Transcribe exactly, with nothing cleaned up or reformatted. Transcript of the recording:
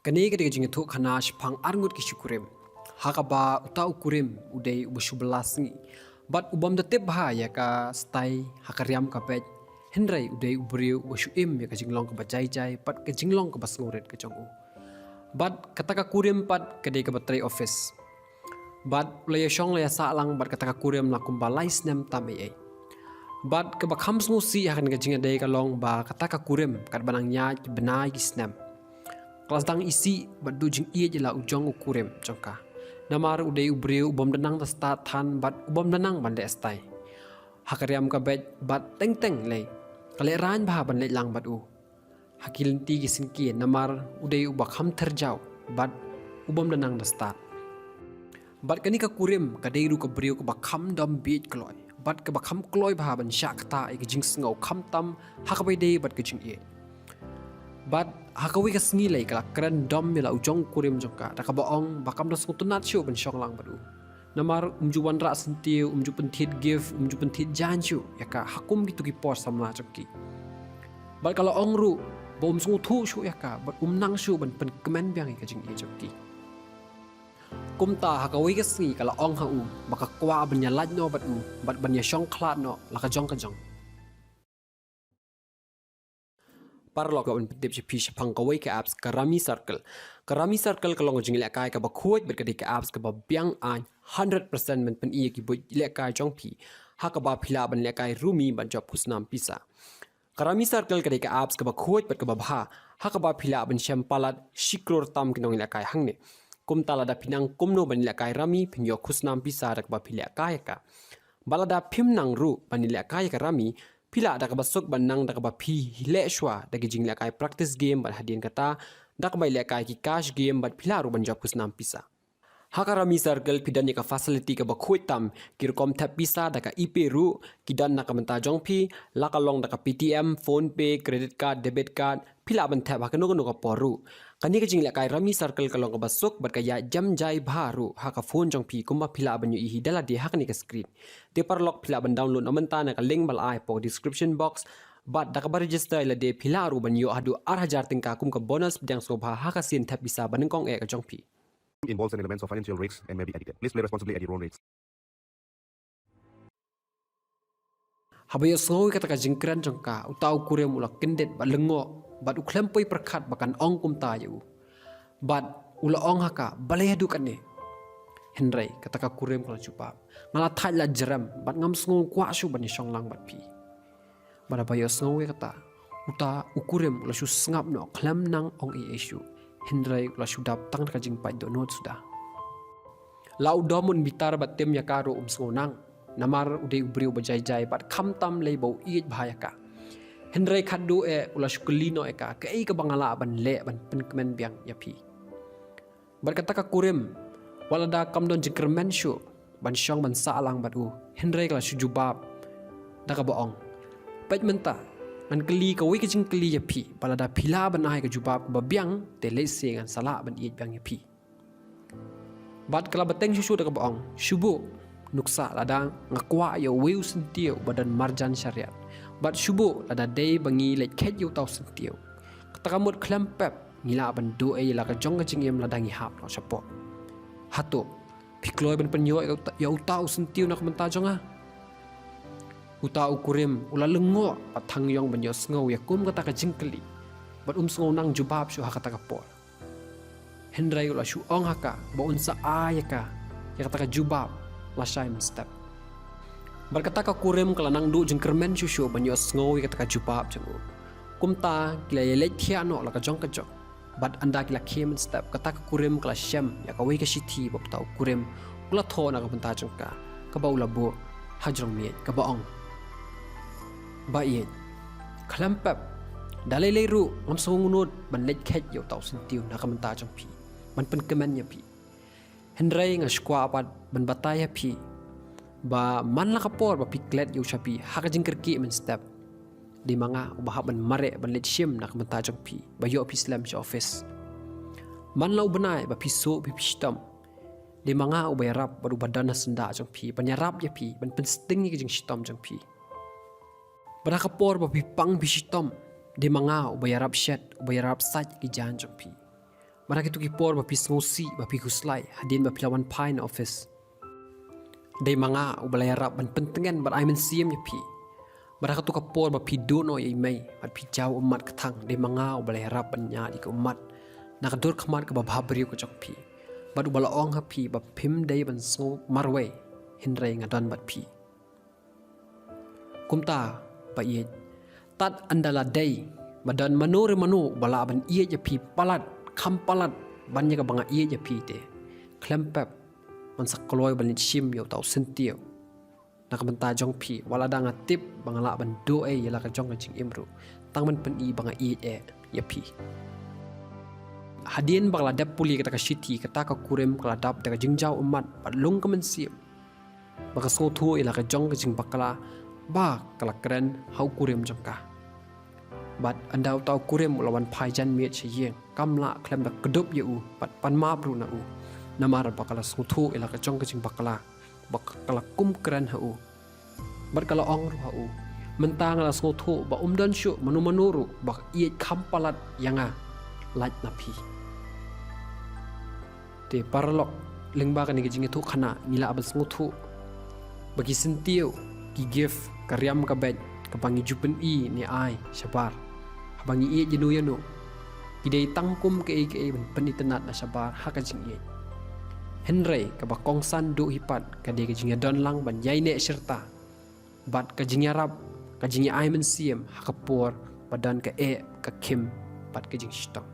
Kane ka dei ka jingïathuh khana shaphang arngut ki shu kurim. Ha kaba uta u kurim u dei uba shu bylla sngi bad u bym da tip bha ïa ka stai ha ka riam ka beit. Hynrei u dei u briew uba shu im ïa ka jinglong kaba jai jai bad ka jinglong kaba sngewrit ka jong u. Bad kata ka kurim pat ka dei kaba trei office. Bad u la ïashong la ïasah lang bad kata ka kurim la kumba lai snem tam ei ei. Bad kaba kham sngewsih ha kane ka jingïadei ka long ba kata ka kurim katba nang ïaid ki bnai ki snem, ka la sdang isih bad duh jingïeit ïa la u jong u kurim jong ka. Namar u dei u briew u bym da nang da stad than bad u bym da nang ban leh stai ha ka riam ka beit bad teng teng lei ka lehraiñ bha ban leit lang bad u ha ki lynti ki syngkien namar u dei uba kham tyrjaw bad u bym da nang da stad. Bad kane ka kurim ka dei ruh ka briew kaba kham dom bieit kloi bad kaba kham kloi bha ban shah ktah ïa ka jingsngew khamtam ha kaba ïadei bad ka jingïeit. Bad ha kawei ka sngi lei ka la kren dom ïa la u jong u kurim jong ka da kaba ong ba kam da sngewtynnat shuh ban shong lang bad u. Namar um ju wanrah syntiew, um ju pynthied gift, um ju pynthied jaiñ shuh ïa ka ha kum kito ki por samla jong ki. Bad ka la ong ruh ba um sngewthuh shuh ïa ka bad um nang shuh ban pynkmen biang ïa ka jingïeit jong ki. Kumta ha kawei ka sngi ka la ong ha u ba ka kwah ban ïalait noh bad u bad ban ïashong khlad noh la ka jong ka jong. Paralok, ngan pyntip sha phi shaphang kawei ka apps, ka Rummy Circle. Ka Rummy Circle ka long ka jinglehkai kaba khuid bad ka dei ka apps kaba biang aiñ hundred percent ban pyni ïa ki buit lehkai jong phi ha kaba phi lah ban lehkai rumi ban jop khusnam pisa. Ka Rummy Circle ka dei ka apps kaba khuid bad kaba bha ha kaba phi lah ban shem palat shi klur tam ki nonglehkai hangne. Kumta lada phi nang kumno ban lehkai rummy phin ïoh khusnam pisa da kaba phi lehkai ïa ka. Bad lada phim nang ruh ban lehkai ïa ka rummy, phi lah da kaba suk ban nang da kaba phi leh shuwa da ki jinglehkai practice game bad hadien kata da kaba lehkai ki cash game bad phi lah ruh ban jop khusnam pisa. Ha ka Rummy Circle phi don ïa ka facility kaba khuid tam, ki rukom thep pisa da ka ePay ruh ki don na ka bynta jong phi, la ka long da ka Paytm, PhonePe, credit card, debit card, phi lah ban thep ha kano kano ka por ruh. Kane ka jinglehkai Rummy Circle ka long kaba suk bad ka ïaid jem jai bha ruh ha ka phone jong phi kumba phi lah ban ïohi da lade ha kane ka screen. Te paralok phi lah ban download na mynta na ka link ba la ai hapoh description box. Bad da kaba register ïa lade phi lah ruh ban ïoh haduh ar hajar tyngka kum ka bonus pdiang sngewbha ha ka sien thep pisa ba nyngkong eh ka jong phi. Involves an element of financial risks and may be addictive. Please play responsibly at your own risk. Haba ïohsngew ïa kata ka jingkren jong ka, uta u kurim u la kyndit bad lyngngoh bad u khlem poi pyrkhat ba kan ong kumta ïa u. Bad u la ong ha ka, balei haduh katne? Hynrei kata ka kurim ka la jubab, nga la thait la jrem bad ngam sngew kwah shuh ban ïashong lang bad phi. Bad haba ïohsngew ïa kata, uta u kurim u la shu sngap noh khlem nang ong ei ei shuh. Hynrei u la shu dap tang da ka jingpait dohnud suda. La u dom un bitar bad tim ïa ka ruh um sngew nang. Namar u dei u briew ba jai jai bad khamtam lei ba u ïeit bha ïa ka. Hynrei khatduh eh u la shu kylli noh ïa ka, kaei kaba nga lah ban leh ban pynkmen biang ïa phi. Bad kata ka kurim, wat lada kam don jingkyrmen shuh ban shong ban sah lang bad u, hynrei ka la shu jubab da kaba ong, peit mynta, ngan kylli kawei ka jingkylli ïa phi, bad lada phi lah ban ai ka jubab kaba biang, te leit se ngan sa lah ban ïeit biang ïa phi. Bad ka la bteng shuh shuh da kaba ong, shu buh, nuksa lada nga kwah ïa uwei u syntiew ba don marjan shariat. Bad shu buh lada dei ba ngi leit kheit ïa uta u syntiew. Kata ka mut khlem pep ngi lah ban duh ei la ka jong ka jingim lada ngi hap noh shapoh. Hato phi kloi ban pynïoh ïa uta, ïa uta u syntiew na ka bynta jong nga? Uta u kurim u la lyngngoh bad thang ïong ban ïohsngew ïa kum kata ka jingkylli. Bad um sngew nang jubab shuh ha kata ka por. Hynrei u la shu ong ha ka ba un sa ai ïa ka ïa kata ka jubab lashai mynstep. Bad kata ka kurim ka la nang duh jingkyrmen shuh shuh ban ïohsngew ïa kata ka jubab jong u. Kumta ki la ïaleit thiah noh la ka jong ka jong. Bad ynda ki la khie mynstep, kata ka kurim ka la shem ïa kawei ka shithi ba uta u kurim u la thoh na ka bynta jong ka, kaba u la buh ha jrong miej, kaba ong, ba ïeit, khlem pep, da lei lei ruh ngam sngewnud ban leit kheit ïa uta u syntiew na ka bynta jong phi ban pynkmen ïa phi. Hynrei nga sngewkwah pat ban batai ïa phi ba man la ka por ba phi klet ïa u sha phi ha ka jingkyrkieh mynstep, dei ma nga uba hap ban mareh ban leit shim na ka bynta jong phi ba ïoh phi slem sha office. Man la u bnai ba phi suk phi shitom, dei ma nga uba ïarap bad uba don ha syndah jong phi ban ïarap ïa phi ban pynsting ïa ka jingshitom jong phi. Bad ha ka por ba phi pang phi shitom, dei ma nga uba ïarap shet, uba ïarap sait ki jaiñ jong phi. Bad ha kito ki por ba phi sngewsih, ba phi khuslai hadien ba phi la wan phai na office, dei ma nga uba la ïarap ban pyntngen bad ai mynsiem ïa phi. Bad ha kato ka por ba phi duh noh ïa i mei bad phi jaw ummat kthang, dei ma nga uba la ïarap ban ñiad ïa ka ummat na ka dur khmat kaba bhabriew ka jong phi, bad uba la ong ha phi ba phim dei ban sngew marwei, hynrei nga don bad phi. Kumta, ba ïeit, tad ynda la dei ba don mano re mano ba lah ban ïeit ïa phi palat, kham palat ban ïa kaba nga ïeit ïa phi te, khlem pep, man sa kloi ban leit shim ïa uta u syntiew na ka bynta jong phi, wat la da nga tip ba nga lah ban duh ei ïa la ka jong ka jingim ruh, tang ban pyni ba nga ïeit eh ïa phi. Hadien ba ka la dep pule kata ka shithi, kata ka kurim ka la dap da ka jingjaw ummat bad lung ka mynsiem. Ba ka sngewthuh ïa la ka jong ka jingbakla ba ka la kren ha u kurim jong ka. Bad ynda uta u kurim u la wan phai jan miet sha ïing, kam lah khlem da kdup ïa u bad pan map ruh na u. Namar ba ka la sngewthuh ïa la ka jong ka jingbakla ba ka la kum kren ha u. Bad ka la ong ruh ha u, mynta nga la sngewthuh ba um don shuh mano mano ruh ba ïeit kham palat ïa nga lait na phi. Te paralok, lyngba kane ka jingïathuhkhana ngi lah ban sngewthuh ba ki syntiew, ki gift, ka riam ka beit kaba ngi ju pyni ne ai shabar haba ngi ïeit ïano ïano, ki dei tang kum kaei kaei ban pynitynnad na shabar ha ka jingïeit. Hynrei kaba kongsan duh hi pat ka dei ka jingïadon lang ban ïaineh shirta bad ka jingïarap, ka jingïa-ai mynsiem ha ka por ba don ka eh, ka khim bad ka jingshitom.